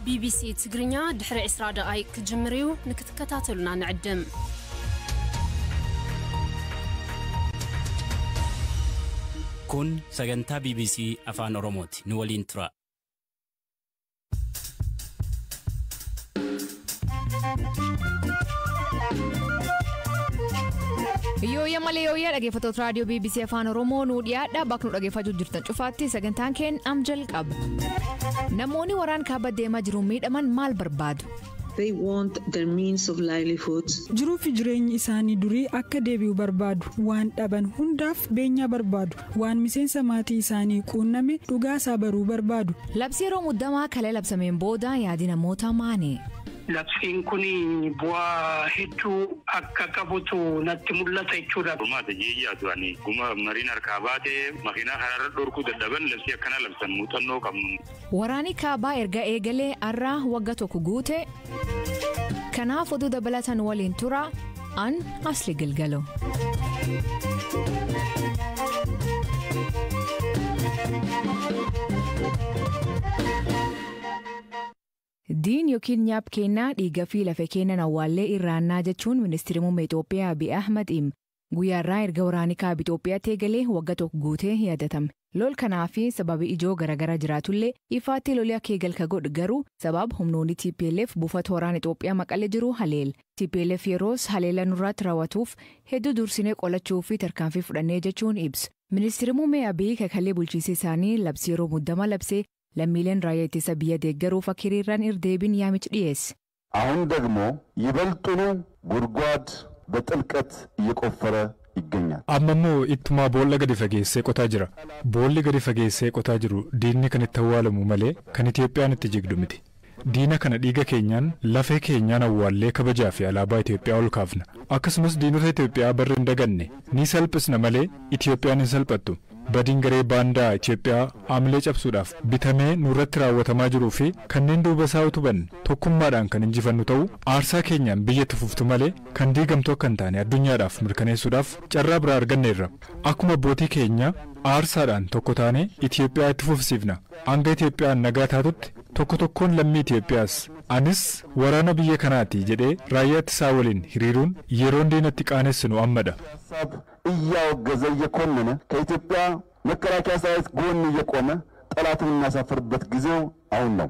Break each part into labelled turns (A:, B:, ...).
A: ቢቢሲ ትግርኛ ድሕሪ 20 ደቓይቕ ክጅምር እዩ። ንክትከታተሉና ንዕድም።
B: Kun sagantaa BBC Afaan Oromooti. Nu waliin tura.
C: Yooyya malee yooyyaa, dhaggeeffattoota raadiyoo BBC Afaan Oromoo, nuu dhiyaadha. Bakka nu dhaggeeffachuu jirtan cufaatti sagantaan keenya am jalqaba. Namoonni waraan kaaba deemaa jiruun miidhaman maal barbaadu?
D: They want their means of livelihood.
E: Jiruu fi jireenyi isaanii durii akka deebi'u barbaadu. Waan dhaban hundaaf beenyaa barbaadu. Waan miseensa maatii isaanii quunname dhugaasaa baruu barbaadu.
C: Labsii yeroo muddamaa kalee labsameen booda yaadi namoota maani?
F: Labsiin kun bu'aa hedduu akka qabutu natti mul'ata jechuudha.
G: Furmaata jeeyyaatu ani guma mariin harkaa baatee makiinaa karaarra dhorkuu dadhaban labsii akkana labsan muuxannoo qabnu.
C: Waraanni kaabaa erga eegalee har'a wagga tokko guute. Kanaaf oduu dabalatan waliin tura an Asli Gilgalo. Diin yookiin nyaap kennaa dhiiga fi lafa kennan awwaallee irraannaa jechuun ministeerri muummee Itoophiyaa Abiy Ahmad hima. Guyyaarraa erga waraanni kaaba Itoophiyaatti eegalee wagga tokko guutee yaadatame. Lol kanaa fi sababii ijoo garaagaraa jiraatullee, ifaatti lolii akka eegal ka godhu garuu sababa humnoonni TPLF buufata waraana Itoophiyaa Maqalee jiru haleel. TPLF yeroos haleela nurraatti raawwatuuf hedduu dursinee qolachuu fi tarkaanfii fudhannee jechuun ibsu. Ministeerri muummee Abiy kakalee bulchiinsa isaanii labsii yeroo muddama labsee lammiileen raayyaa ittisa biyya deeggaruuf akka hiriiraan irdeebiin yaamicha dhiyeesse.
H: አሁን ደግሞ ይበልጡኑ ጉድጓድ በጥልቀት እየቆፈረ ይገኛል።
I: Amma immoo ittumaa boolla gadi fageessee qotaa jira. Boolli gadi fageessee qotaa jiru diinni kan itti awwaalamu malee kan Itoophiyaan itti jigdu miti. Diina kana dhiiga keenyaan, lafee keenyaan awwaallee kabajaa fi alaabaa Itoophiyaa ol kaafna. Akkasumas diinota Itoophiyaa barri hin daganne ni salphisna malee Itoophiyaan hin salphattu. Badiin garee baandaa Itoophiyaa aamilee cabsuudhaaf bitamee nurratti raawwatamaa jiruu fi kanneen duuba isaa utuban tokkummaadhaan kan injifannu ta'uu, aarsaa keenyaan biyya itti fuftu malee kan diigamtu akka hin taane addunyaadhaaf mirkaneessuudhaaf carraa biraa arganneerra. Akkuma abbootii keenya aarsaadhaan tokko taane Itoophiyaa itti fufsiifna. Hanga Itoophiyaan nagaa taatutti tokko tokkoon lammii Itoophiyaas anis waraana biyya kanaati jedhee raayyaa ittisaa waliin hiriiruun yeroon diinatti qaanessinu ammadha.
H: ሀሳብ እያወገዘ እየኮነነ ከኢትዮጵያ መከላከያ ሰራዊት ጎን እየቆመ ጠላትን የምናሳፍርበት ጊዜው አሁን ነው።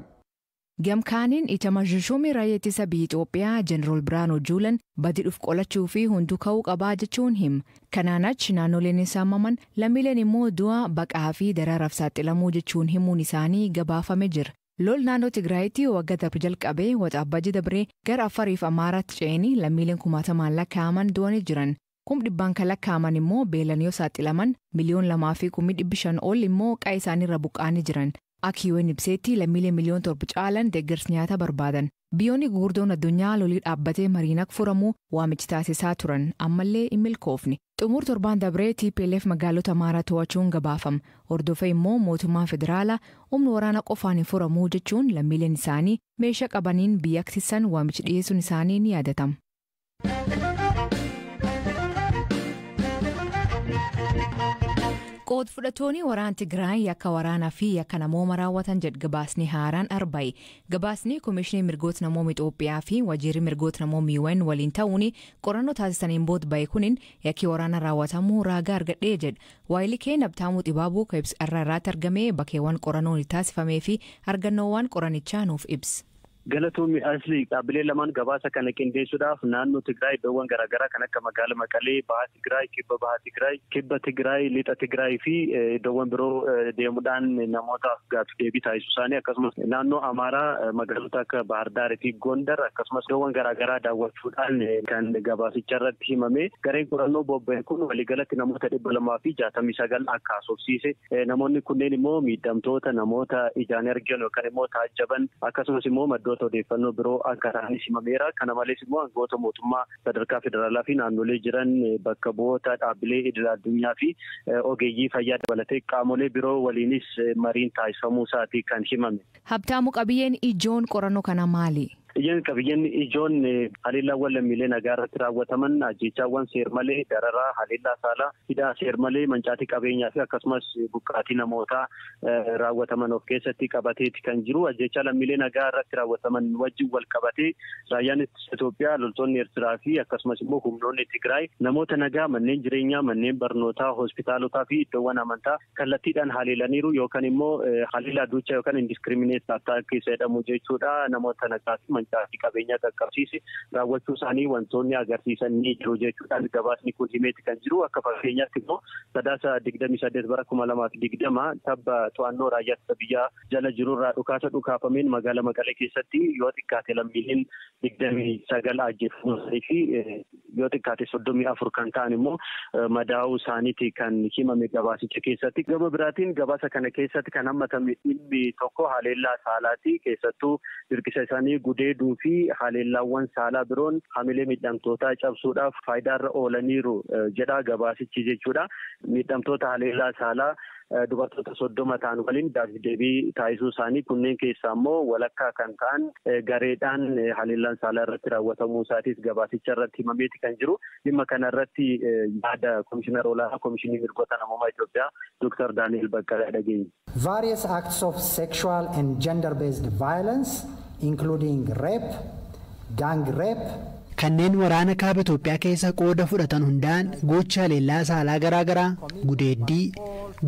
C: Gamkaaniin Itaamaazhoor raayyaa ittisa biyya Itoophiyaa Jeneraal Biraanuu Juulan badii dhufu qolachuu fi hunduu ka'uu qabaa jechuun hima. Kanaan achi naannoleen hin saamaman, lammiileen immoo du'a, baqaa fi daraaraaf saaxilamuu jechuun himuun isaanii gabaafame jira. Lol naannoo Tigraayitti waggaa darbe jalqabee Waxabajji dabree gara Affarii fi Amaaraatti ce'anii lammiileen kumaatamaan lakkaa'aman du'anii jiran. 100,000 kan lakkaa'aman immoo beelan yoo saaxilaman, 2,250,000 ol immoo qa'ee isaaniirra buqqa'anii jiran. Akka UN ibseetti lammiilee 7 miliyoona caalan deeggarsa nyaataa barbaadan. Biyyoonni gurguddoon addunyaa lolii dhaabbatee mariin akka furamu waamichi taasisaa turan ammallee hin milkoofne. Xumur torbaan dabree TPLF magaalota Amaaraa to'achuun gabaafama. Hordofee immoo mootummaan federaalaa humna waraana qofaan hin furamuu jechuun lammiileen isaanii meeshaa qabaniin biyya aksisan waamichi dhiyeessuun isaanii ni yaadatama. Qood fudhattoonni waraana Tigraay yakka waraanaa fi yakka namooma raawwatan jedhu gabaasni haaraan arbaa'e. Gabaasni Komishinii Mirgoota Namooma Itoophiyaa fi Waajjirri Mirgoota Namooma UN waliin ta'uun qorannoo taasisaniin booda bahe kunin yakki waraana raawwatamuu raagaa argadhee jedha. Waayilii Nabtaamuu Xibaabuu kan ibsa irratti argame bakkeewwan qorannoon taasifamee fi argannoowwan qorannichaa nuuf ibsa.
J: Galatoomii Asli, dhaabbilee lamaan gabaasa kana qindeessuudhaaf naannoo Tigraay iddoowwan garaagaraa kan akka magaala Maqalee, Baha Tigraay, Kibba Baha Tigraay, Kibba Tigraay, Lixa Tigraay fi iddoowwan biroo deemuudhaan namootaaf gaaffii deebii taasisuu isaanii, akkasumas naannoo Amaaraa magaalota akka Bahar Daarii fi Gondar, akkasumas iddoowwan garaagaraa daawwachuudhaan kan gabaasicha irratti himame. Gareen qorannoo bobba'e kun waliigalatti namoota 269 akka haasofsiise, namoonni kunneen immoo miidhamtoota, namoota ijaan argan yookaan immoo taajjaban, akkasumas immoo maddoota odeeffannoo biroo akka ta'anis himameera. Kana malees immoo aangawoota mootummaa sadarkaa federaalaa fi naannolee jiran, bakka bu'oota dhaabbilee idil addunyaa fi ogeeyyii fayyaa dabalatee qaamolee biroo waliinis mariin taasifamuu isaatii kan himame.
C: Habtaamu, qabiyyeen ijoon qorannoo kana maali?
J: Qabiyyeen ijoon haleellaawwan lammiilee nagaa irratti raawwataman, ajjeechaawwan seermalee, dararaa, haleellaa saalaa, hidhaa seermalee, mancaatii qabeenyaa fi akkasumas buqqaatii namootaa raawwataman of keessatti qabateeti kan jiru. Ajjeechaa lammiilee nagaa irratti raawwataman wajjin wal qabatee raayyaan ittisa Itoophiyaa, loltoonni Eertiraa fi akkasumas immoo humnoonni Tigraay namoota nagaa manneen jireenyaa, manneen barnootaa, hospitaalotaa fi iddoowwan amantaa kallattiidhaan haleelaniiru yookaan immoo haleellaa duuchaa yookaan indiscriminate attack jedhamu jechuudha. Namoota nagaa fi mancaatii qabeenyaa qaqqabsiise raawwachuu isaanii wantoonni agarsiisan ni jiru jechuudhaan gabaasni kun himeeti kan jiru. Akka fakkeenyaatti immoo Sadaasa 28 bara 2020 tabba to'annoo raayyaa ittisa biyyaa jala jirurraa dhukaasa dhukaafameen magaalaa Maqalee keessatti yoo xiqqaate lammiileen 29 ajjeefamuu isaanii fi yoo xiqqaate 34 kan ta'an immoo madaa'uu isaaniiti kan himame gabaasicha keessatti. Gama biraatiin gabaasa kana keessatti kan hammatame dhimmi tokko haleellaa saalaati. Keessattuu dirqisa isaanii gudeeduu fi haleellaawwan saalaa biroon hamilee miidhamtootaa cabsuudhaaf faayidaarra oolaniiru jedha gabaasichi jechuudha. Miidhamtoota haleellaa saalaa dubartoota 30 ta'an waliin gaaffiif deebii taasisuu isaanii, kunneen keessaa immoo walakkaa kan ta'an gareedhaan haleellaan saalaa irratti raawwatamuu isaatis gabaasicha irratti himameeti kan jiru. Dhimma kana irratti yaada Komishinar Olaanaa Komishinii Mirgoota Namoomaa Itoophiyaa Dr. Daani'el Baqqalaa dhageenya.
K: Various acts of sexual and gender-based violence, including rape, gang rape,
L: Kanneen waraana kaaba Itoophiyaa keessa qooda fudhatan hundaan gocha haleellaa saalaa garaagaraa, gudeeddii,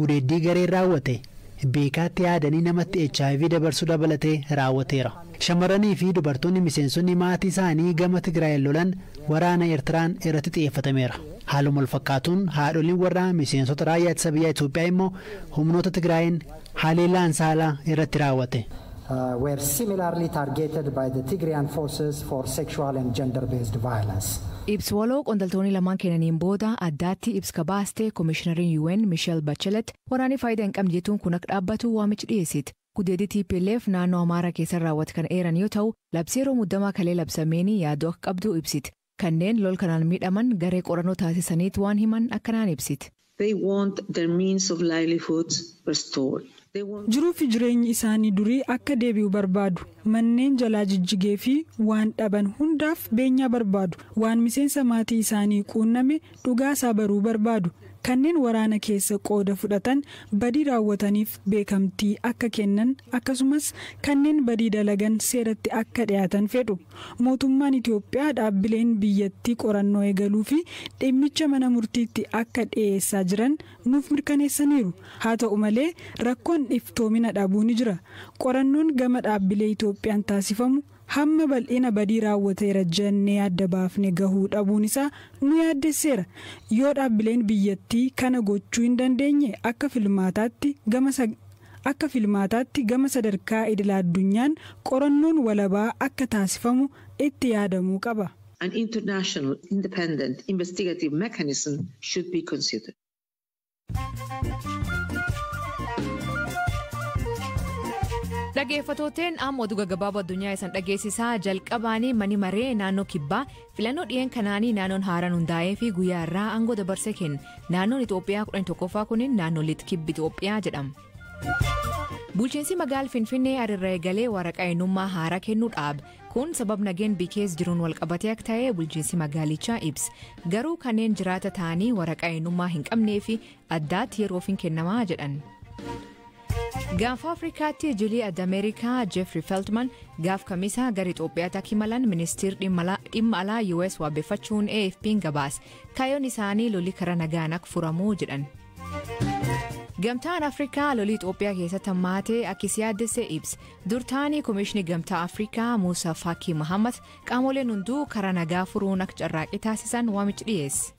L: gudeeddii gareen raawwate, beekaatti yaadanii namatti HIV dabarsuu dabalatee raawwateera. Shamarranii fi dubartoonni miseensonni maatii isaanii gama Tigraay lolan waraana Eertiraan irratti xiyyeeffatameera. Haaluma wal fakkaatuun haadholiin warraa miseensota raayyaa ittisa biyyaa Itoophiyaa immoo humnoota Tigraayin haleellaan saalaa irratti raawwate.
K: Were similarly targeted by the Tigrayan forces for sexual and gender-based violence.
C: Ibsi waloo qondaaltonni lamaan kennaniin booda addaatti ibsa baaste Koomishinariin UN Michelle Bachelet waraanni faayidaa hin qabne jechuun kun akka dhaabbatu waamicha dhiyeessite. Gudeeddii TPLF naannoo Amaaraa keessa raawwate kan eeran yoo ta'u, labsii yeroo muddamaa kalee labsameen yaaddoo akka qabdu ibsite. Kanneen lol kanaan miidhaman garee qorannoo taasisaniit waan himan akkanaan ibsite.
D: They want their means of livelihood restored.
E: Jiruu fi jireenyi isaanii durii akka deebi'u barbaadu. Manneen jalaa jijjigee fi waan dhaban hundaaf beenyaa barbaadu. Waan miseensa maatii isaanii quunname dhugaasaa baruu barbaadu. Kanneen waraana keessa qooda fudhatan badii raawwataniif beekamtii akka kennan, akkasumas kanneen badii dalagan seeratti akka dhiyaatan fedhu. Mootummaan Itoophiyaa dhaabbileen biyyattii qorannoo eegaluu fi dhimmicha mana murtiitti akka dhiyeessaa jiran nuuf mirkaneessaniiru. Haa ta'u malee, rakkoon iftoomina dhabuu ni jira. Qorannoon gama dhaabbilee Itoophiyaan taasifamu hamma bal'ina badii raawwateera jennee adda baafne gahuu dhabuun isaa nu yaaddesseera. Yoo dhaabbileen biyyattii kana gochuu hin dandeenye, akka filmaataatti gama sadarkaa idil addunyaan qorannoon walabaa akka taasifamu itti yaadamuu qaba.
D: An international independent investigative mechanism should be considered.
C: Dhaggeeffattooteen, amma oduu gaggabaaboo addunyaa isaan dhageessisaa. Jalqabaanii, mani maree naannoo Kibbaa filannoo dhiyeen kanaanii naannoon haaraan hundaa'ee fi guyyaa irraa aangoo dabarsee kenna. Naannoon Itoophiyaa 11ffaa kunin naannoo Lixa Kibba Itoophiyaa jedhama. Bulchiinsi magaala Finfinnee arirra eegalee waraqaa eenyummaa haaraa kennuu dhaabe. Kun sabab nageen bikees jiruun walqabatee akka ta'e bulchiinsi magaalichaa ibsa. Garuu kanneen jiraata ta'anii waraqaa eenyummaa hin qabnee fi addaatti yeroof hin kennamaa jedhan. Gaanfa Afrikaatti jilii adda Ameerikaa Jeffrey Feltman gaaf Kamisaa gara Itoophiyaatti akka imalan ministeerri dhimma alaa US waabeffachuun AFP'n gabaase. Kaayyoon isaanii lolli karaa nagaan akka furamuu jedhan. Gamtaan Afrikaa lolii Itoophiyaa keessatti hammaatee akka isii yaaddesse ibsa. Durtaanii Komishinii Gamtaa Afrikaa Muusaa Faakii Mahammad qaamoleen hunduu karaa nagaa furuun akka carraaqqii taasisan waamicha dhiyeesse.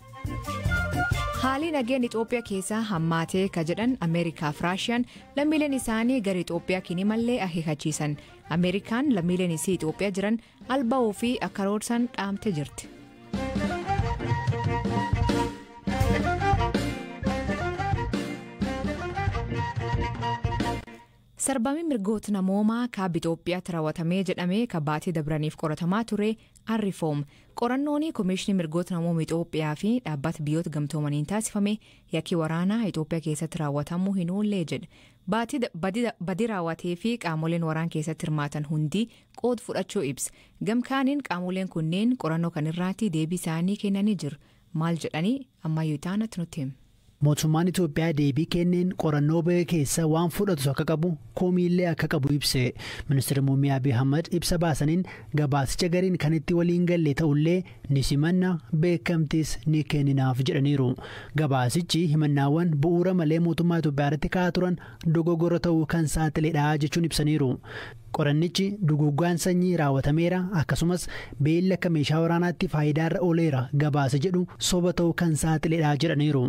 C: Haalli nageen Itoophiyaa keessaa hammaatee ka jedhan Ameerikaa fi Raashiyaan lammiileen isaanii gara Itoophiyaa kini mallee akeekkachiisan. Ameerikaan lammiileen isii Itoophiyaa jiran alba'uu fi akka roorsan dhaamtee jirti. Sarbamni mirgoota namoomaa kaaba Itoophiyaatti raawwatamee jedhamee kan baatii dabraniif qoratamaa ture Arrifoom. Qorannoon Koomishinii Mirgoota Namooma Itoophiyaa fi dhaabbata biyyoota gamtoomaniin taasifame yakki waraanaa Itoophiyaa keessatti raawwatamuu hin oollee jedhe. Badii raawwatee fi qaamoleen waraan keessatti hirmaatan hundi qooda fudhachuu ibsa. Gamkaaniin qaamoleen kunneen qorannoo kanarraatti deebii isaanii kennanii jiru. Maal jedhanii ammayyuu itaanatti nutti himu.
L: Mootummaan Itoophiyaa deebii kenneen qorannoo ba'e keessa waan fudhatu akka qabu komiillee akka qabu ibse. Ministeerri Muummee Abiy Ahmad ibsa baasaniin gabaasicha gariin kan itti waliin galle ta'ullee ni simanna, beekamtis ni kenninaaf jedhaniiru. Gabaasichi himannaawwan bu'uura malee mootummaa Itoophiyaa irratti ka'aa turan dogoggora ta'uu kan saaxiledha jechuun ibsaniiru. Qorannichi duguuggaan sanyii raawwatameera, akkasumas beelli akka meeshaa waraanaatti faayidaarra ooleera gabaasa jedhu soba ta'uu kan saaxiledha jedhaniiru.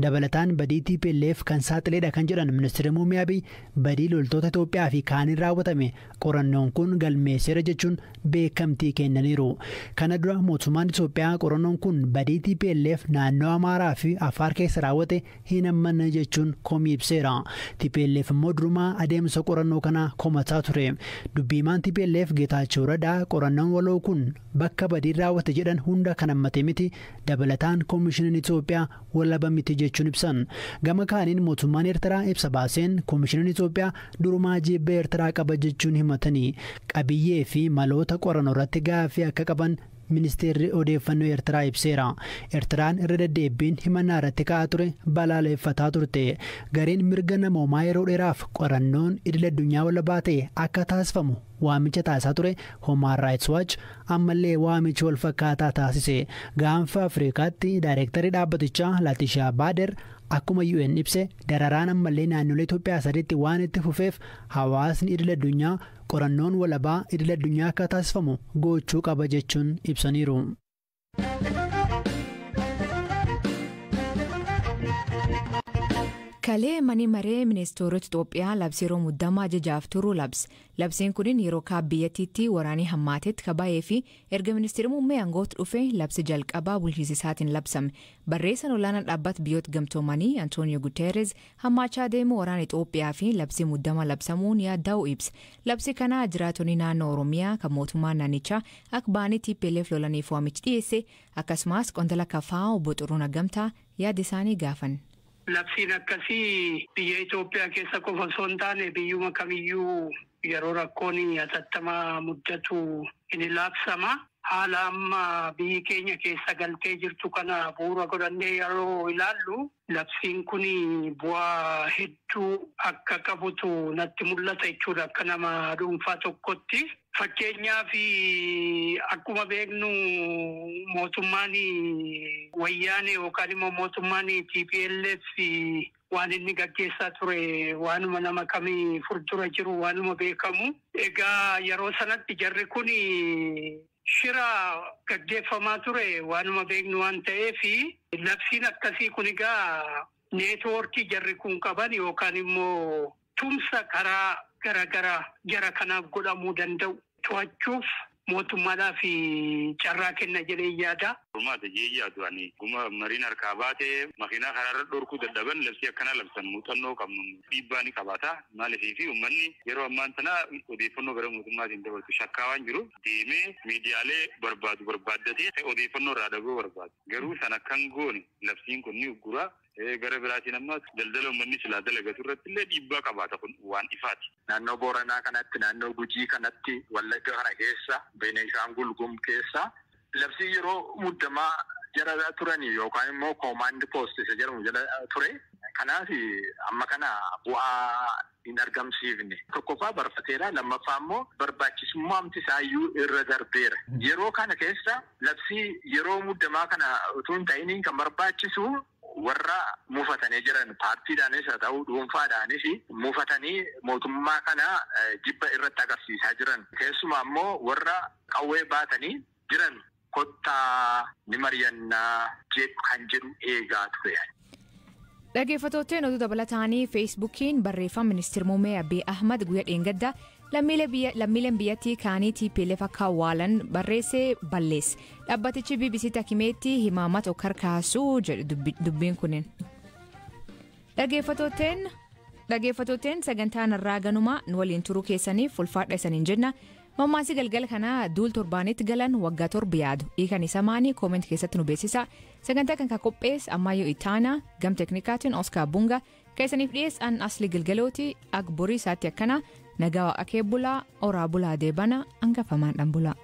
L: Dabalataan badii TPLF kan saaxiledha kan jedhan Ministeerri Muummee Abiy badii loltoota Itoophiyaa fi kaaniin raawwatame qorannoon kun galmeesseera jechuun beekamtii kennaniiru. Kana dura mootummaan Itoophiyaa qorannoon kun badii TPLF naannoo Amaaraa fi Affaar keessa raawwate hin ammanne jechuun komii ibseera. TPLF immoo durumaa adeemsa qorannoo kana komataa ture. Dubbiimaan TPLF Geetaachoo Radaa qorannoon waloo kun bakka badiin raawwate jedhan hunda kan hammate miti, dabalataan koomishiniin Itoophiyaa walaba miti jechuun ibsan. Gama kaaniin mootummaan Eertiraa ibsa baaseen koomishiniin Itoophiyaa durumaa jibba Eertiraa qaba jechuun himatanii qabiyyee fi maloota qorannoo irratti gaaffii akka qaban Ministeerri odeeffannoo Eertiraa ibseera. Eertiraan irra deddeebiin himannaa irratti ka'aa ture balaaleffataa turte. Gareen mirga namoomaa yeroo dheeraaf qorannoon idil addunyaa walabaa ta'e akka taasifamu waamicha taasisaa ture Human Rights Watch ammallee waamicha wal fakkaataa taasise. Gaanfa Afrikaatti daayireektarri dhaabbatichaa Laatishaa Baader akkuma UN ibse dararaan ammallee naannolee Itoophiyaa sadiitti waan itti fufeef hawaasni idil addunyaa qorannoon walabaa idil addunyaa akka taasifamu gochuu qaba jechuun ibsaniiru.
C: Kalee mani maree ministeerota Itoophiyaa labsii yeroo muddamaa ajajaaf turu labse. Labsiin kun yeroo kaaba biyyattiitti waraanii hammaatetti kabaa'ee fi erga ministeerri muummee aangootti dhufe labsi jalqabaa bulchiinsa isaatiin labsame. Barreessaan olaanaan dhaabbata biyyoota gamtoomanii Antooniyoo Guterres hammaachaa deemuu waraana Itoophiyaa fi labsii muddamaa labsamuun yaadda'u ibsa. Labsi kana jiraatonni naannoo Oromiyaa kan mootummaan naannichaa akka ba'anii TPLF lolaniif waamichi dhiyeesse, akkasumas qondaala KFO obbo Xuruunaa Gamtaa yaada isaanii gaafan.
F: Labsiin akkasii biyya Itoophiyaa keessa qofa osoo hin taane biyyuma kamiyyuu yeroo rakkoon hatattamaa muddatu ni labsama. Haala amma biyyi keenya keessa galtee jirtu kana bu'uura godhannee yeroo ilaallu labsiin kun bu'aa hedduu akka qabutu natti mul'ata jechuudha akka nama dhuunfaa tokkotti. Fakkeenyaaf, akkuma beeknu mootummaan wayyaane yookaan immoo mootummaan TPLF waan inni gaggeessaa ture waanuma nama kamii fuuldura jiru, waanuma beekamu. Egaa yeroo sanatti jarri kun shira gaggeeffamaa ture waanuma beeknu waan ta'eef, labsiin akkasii kun egaa neetwoorkii jarri kun qaban yookaan immoo tumsa karaa garaagaraa jara kanaaf godhamuu danda'u to'achuuf mootummaadhaaf carraa kenna jedhee yaada.
G: Furmaata jee yaadu ani guma mariin harkaa baatee makiinaa karaarra dhorkuu dadhaban labsii akkanaa labsan muuxannoo qabnu dhiibbaa ni qabaata. Maaliif fi uummanni yeroo ammaan tana odeeffannoo gara mootummaatiin dabarsu shakkaa waan jiru deemee miidiyaalee barbaadu barbaaddatee odeeffannoo irraa dhaguu barbaadu. Garuu sana kan goone labsiin kun ni uggura. Gara biraatiin ammas daldala uummanni silaa dalagatu irratti illee dhiibbaa qabaata, kun waan ifaati.
M: Naannoo Booranaa kanatti, naannoo Gujii kanatti, Wallagga kana keessa, Beenishaangul Gumuz keessa labsii yeroo muddamaa jala turanii yookaan immoo command post isa jedhamu jala ture. Kanaaf amma kana bu'aa hin argamsiifne. Tokkoffaa barfateera, lammaffaa immoo barbaachisummaamti isaayyuu irra darbeera. Yeroo kana keessa labsii yeroo muddamaa kana utuu hin ta'iniin kan barbaachisu warra mufatanii jiran paartiidhaanis haa ta'u dhuunfaadhaanis mufatanii mootummaa kana jibba irratti agarsiisaa jiran, keessumaa immoo warra qawwee baatanii jiran kottaa ni mari'annaa kan jedhu eegaa ture.
C: Dhaggeeffattootni, oduu dabalataanii Feesbuukiin barreeffama ministeera muummee Abiy Ahmad guyyaa dheengaddaa lammiileen biyyattii kaanii TPLF akka awwaalan barreessee balleesse. Dhaabbatichi BBC takimeetti himaamata okkar kaasuu jedhe dubbiin kunin. Dhaggeeffattootni Dhaggeeffattooteen sagantaan irraa ganumaa nu waliin turuu keessaniif ulfaadha isaniin jenna. Mammaasii galgala kanaa duul torbaanitti galan waggaa 7 yaadu. Hiikan isa maanii comment keessatti nu beeksisa. Sagantaa kan qopheesse Ammayyoo Itaanaa gam teknikaatiin Oskaar Bunga keessaniif dhiyeessan Asli Gilgalooti ak borii isaatti akkana nagaa waaqa kee bulaa oraa bulaa deebana hangafamaan dhan bulaa.